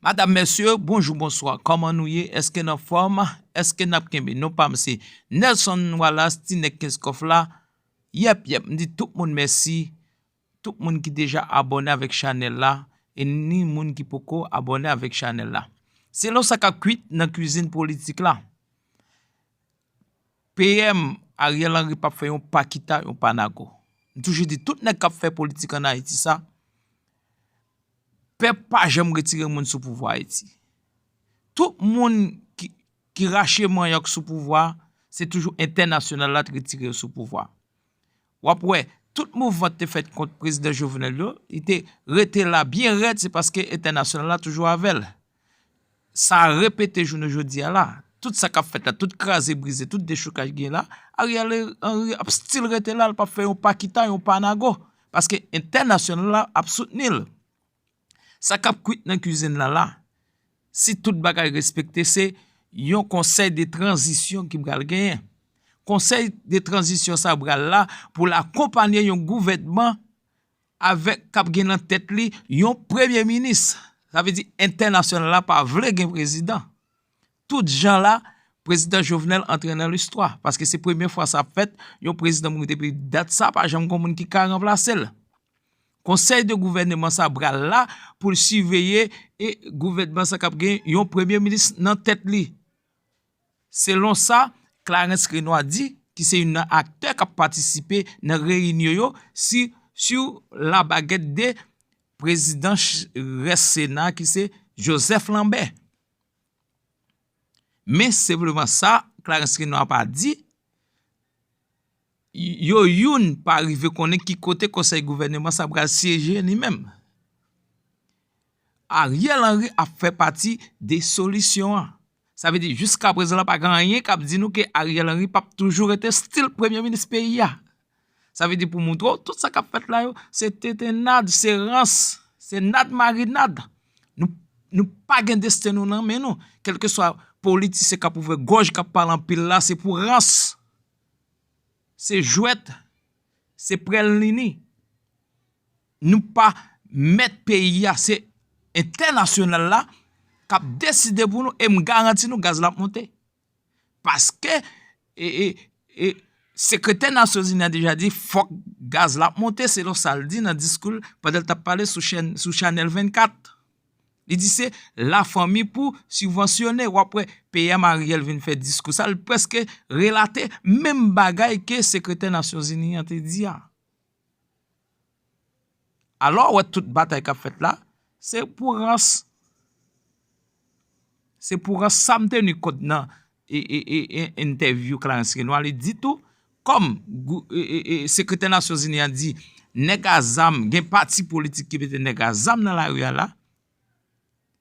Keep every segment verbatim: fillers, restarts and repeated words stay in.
Madam, mesye, bonjou, bonswa. Kòman nou ye? Èske n anfòm? Èske n ap kenbe? Non pa m se Nelson Wallace, ti nèg kenz kòf la. Yèp, yèp, m di tout moun mèsi. Tout moun ki deja abòne avèk chanèl la, e ni moun ki poko abòne avèk chanèl la. Selon sa k ap kwit nan kwizin politik la, P M Ariel Henry p ap fè yon pa kita, yon pa nago. M toujou di, tout nèg k ap fè politik ann Ayiti sa, pèp pa janm retire moun sou pouvwa Ayiti. Tout moun ki, ki rache manyòk sou pouvwa, se toujou entènasyonal la t retire yo sou pouvwa. W ap wè, tout mouvman te fèt kont prezidan Jovenel yo, li te rete la byen rèd, se paske entènasyonal la toujou avè l. Sa repete jounen jodi a la. Tout sa k ap fèt la, tout kraze brize, tout dechoukaj gen la, Ariel Henry ap still rete la, l p ap fè yon pa kita, yon pa nago. Paske entènasyonal la ap soutni l. Sa k ap kwit nan kwizin la la, si tout bagay respekte, se yon konsèy de tranzisyon ki pral genyen. Konsèy de tranzisyon sa pral la pou l akonpanye yon gouvènman avèk k ap gen nan tèt li yon premye minis. Sa vle di entènasyonal la pa vle gen prezidan. Tout jan la, prezidan Jovenel antre nan listwa, paske se premye fwa sa ap fèt, yon prezidan mouri depi dat sa, pa janm gen moun ki ka ranplase l. Konsèy de gouvèneman sa pral la pou l siveye e gouvènman sa k ap gen yon premye minis nan tèt li. Selon sa Clarence Renois di, ki se youn nan aktè k ap patisipe nan reyinyon yo, si, sou la bagèt de prezidan ch-, rès Sena, ki se Joseph Lambert. Men senpleman sa Clarence Renois pa di, yo youn pa rive konnen ki kote konsèy gouvèneman sa pral syeje li menm. Ariel Henry ap fè pati de solisyon an. Sa vle di, jiska prezan la, pa gen anyen k ap di nou ke Ariel Henry p ap toujou rete still premye minis peyi a. Sa vle di, pou montre w, tout sa k ap fèt la yo, se tetennad, se rans, se nad marinad. Nou, nou pa gen desten nou nan men nou. Kèlkeswa politisyen k ap ouvè gòj, k ap pale anpil la, se pou rans. Se jwèt, se prèl nini. Nou pa mèt peyi a, se entènasyonal la k ap deside pou nou, e m garanti nou gaz la ap monte. Paske, e, e, e, sekretè Nasyonzini an deja di fòk gaz la ap monte, selon sa l di nan diskou l pandan l t ap pale sou chèn, sou Chanèl vennkat. Li di se lafanmi pou sibvansyone. W ap wè P M Ariel vin fè diskou sa, l prèske relate menm bagay ke sekretè Nasyonzini an te di a. Alò, w wè tout batay k ap fèt la, se pou rans. Se pou rans. Sa m teni kont nan e, e, e, e, entèvyou Clarence Renois, li di tou, kòm gou-, e, e, e, sekretè Nasyonzini an di, nèg a zam, gen pati politik ki mete nèg a zam nan lari a la,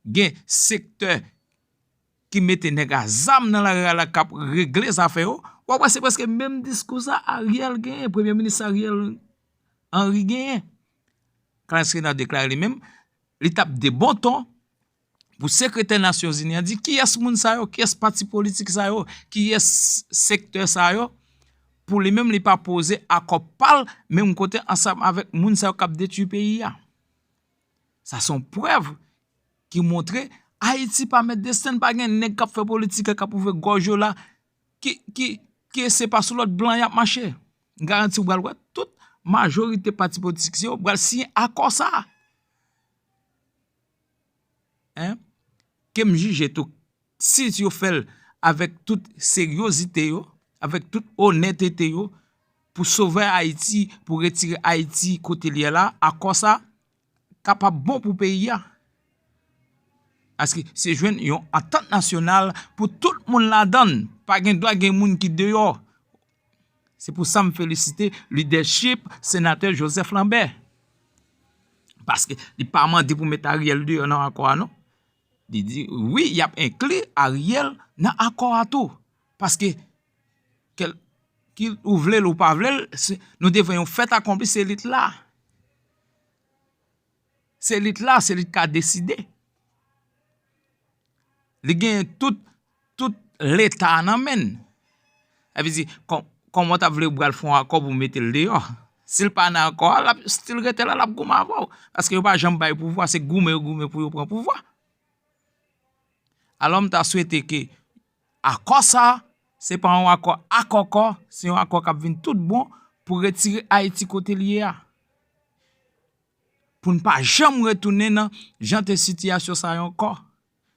gen sektè ki mete nèg a zam nan lari a la k ap regle zafè yo, w ap wè se prèske menm diskou sa Ariel genyen, premye minis Ariel Henry genyen. Clarence Renois deklare li menm, li t ap de bon ton pou sekretè Nasyonzini an di kiyès moun sa yo, kiyès pati politik sa yo, kiyès sektè sa yo, pou li menm li pa poze akò pa l menm kote ansanm avèk moun sa yo k ap detwi peyi a. Sa se yon prèv ki montre Ayiti pa mèt desten l, pa gen nèg k ap fè politik la, k ap ouvè gòj yo la, ki, ki, ki se pa sou lòd blan y ap mache. M garanti w pral wè tout majorite pati politik yo pral siyen akò sa a. Hein? Ke m jije tou, si yo fè l avèk tout seryozite yo, avèk tout onètete yo, pou sove Ayiti, pou retire Ayiti kote l ye la, akò sa kapab bon pou peyi a. Paske se jwenn yon antant nasyonal pou tout moun ladan l. Pa gen dwa gen moun ki deyò. Se pou sa m felisite lidèchip senatè Joseph Lambert. Paske li pa mande pou met Ariel deyò nan akò a, non. Li di, wi, y ap enkli Ariel nan akò a tou. Paske, kèl, ki ou vle l ou pa vle l, se, nou devan yon fèt akonpli, se elit la. Se elit la, se li k ka deside. Li genyen tout, tout Leta a nan men l. Sa vle di, kò-, kòman w ta vle pral fè yon akò pou mete l deyò? Si l pa nan akò a, l ap still rete la, l ap goumen avè w. Paske yo pa janm bay pouvwa, se goumen yo goumen pou yo pran pouvwa. Alò, m ta swete ke akò sa a, se pa yon akò akòkò, se yon akò k ap vin tout bon pou retire Ayiti kote l ye a. Pou n pa janm retounen nan jan te sitiyasyon sa yo ankò.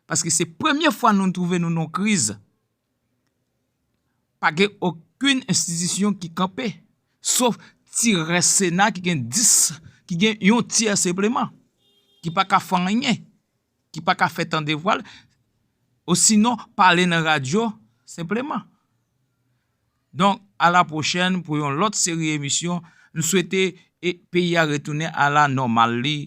Paske se premye fwa nou twouve nou nan yon kriz. Pa gen okenn enstitisyon ki kanpe, sof ti rès Sena ki gen dis, ki gen yon tyè senpleman, ki pa ka fè anyen, ki pa ka fè tande vwa l, osinon pale nan radyo senpleman. Donk, a la pwochèn pou yon lòt seri emisyon. M swete e peyi a retounen a la nòmal li